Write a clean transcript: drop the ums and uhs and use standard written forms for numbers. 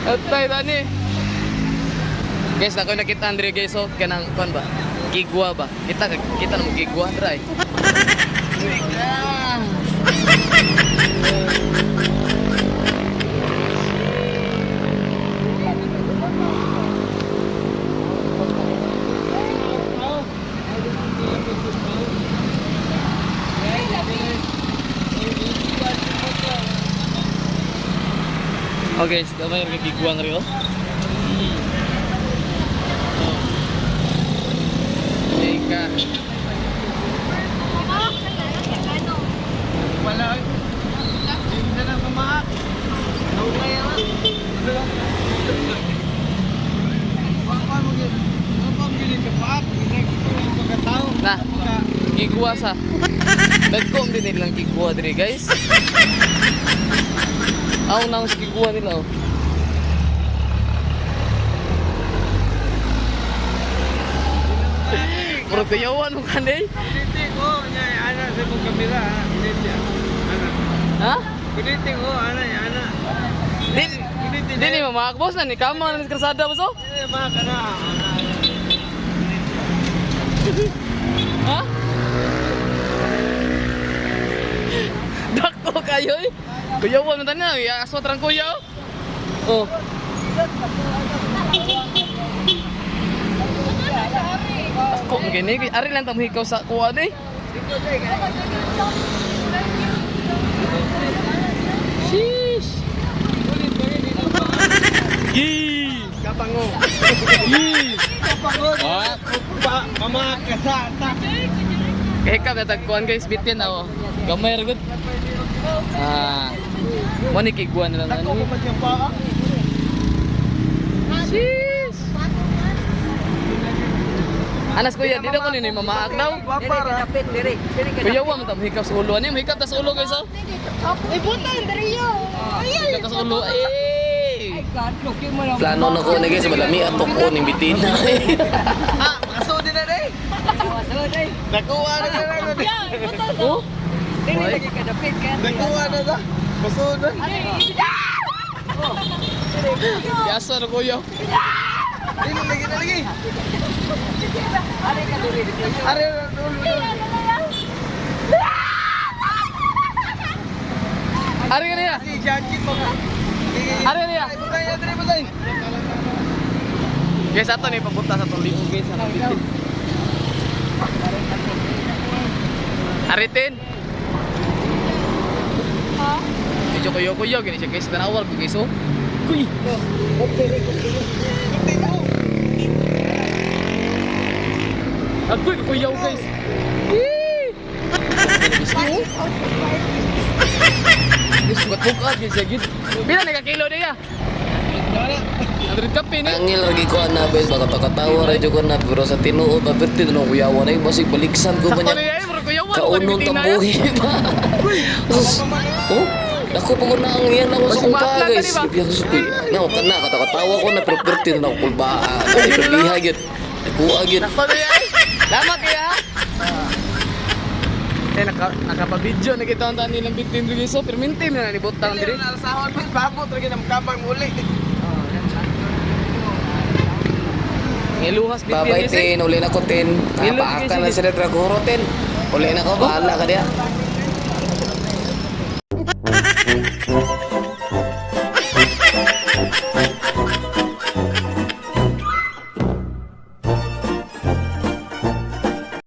Atay tani. Guys, ako nakita Andre guys, oh, kanang kuan ba? Gigwa ba? Kita kita na mo gigwa try. Okay, guys, gamay ra gigwa nga rin, oh. Teka. Wala. Hindi na lang mamaak. Naungay na. Na. Gigwa sa. Dagkom din nilang gigwa diri, guys. Aw nang gigwa nila, oh. Murag kuyawan mo kanay. Kuliting ko, niya, ana sa mong kamera, ha? Kuliting, ana. Ha? Kuliting ko, ana, ana. Di Kuliting. di ni mamaak boss na ni kama na ni kalsada boss, oh. Eh, mga kana, ana. Ha? Dako kayo eh. Kuyawan mo tanan, ya aswat rang kuya, oh. Oh. Ako gini, kay ari lang ta mohikaw sa kuan eh. Sheesh. Yee. Kapango. Yee. Kapango. Ah. Pa, mamakasata. Kaya ka natagkuan guys, bitin ako. Gamay ra gud. Ah. Mo ni kiguan na lang Dako ani. ko man siyang paa. Sheesh. Anas kuya, dito ko nini mamaak daw. Wapara. Kuya wa man ta mahikap sa ulo ani, mahikap ta sa ulo guys oh. Ay, buta, Andrea. Mahikap ta sa ulo. Eh. Plano na ko ni guys, malami ato ko ning bitina. Ah, makasudi na day. Nakuha na na na. Oh. Nakuha na na. Masud. Yasa na kuya. Dili lagi na lagi. Are dulo. Ari niya. Si Jackie pa nga. Ari niya. Butay na diri butay. Guys, ato ni papunta sa tong liog guys sa bitin. Aritin. Medyo kuyo-kuyo gini siya guys, tanawar ko guys oh. Kuy. Agoy, kuyaw guys. Yee! Guys, bukat-bukat guys, ya, gid. Pila na ka kilo niya? 100 kape ni. Angil lagi ko ana guys, baka katawa ra jud ko na pero sa tinuod pa perti na kuyawan ay basig baliksan ko ba Sakto niya. niya eh, bro, kuyawan. Kaunon tambuhi ba. Sus, oh, dako pa ko na ang iyan ako sa Basig kong paa maatlan ka, guys. di ba? Ibiyak sa kuy. Na kana katawa ko na pero perti na ako kulbaa. Ay perbiha gyud. Nakuha gyud. Sakto niya eh. Lama kaya. Eh, nakapa-video na kita ang nilang bitin diri so permintin na ni butang diri. Dili na sahon pa babot ra gid ang kabang muli. Ngiluhas bitin Babay guys, eh. tin, uli na ko tin. Ilog, Napaaka na guys, sila traguro tin. Uli na ko, bahala ka diya.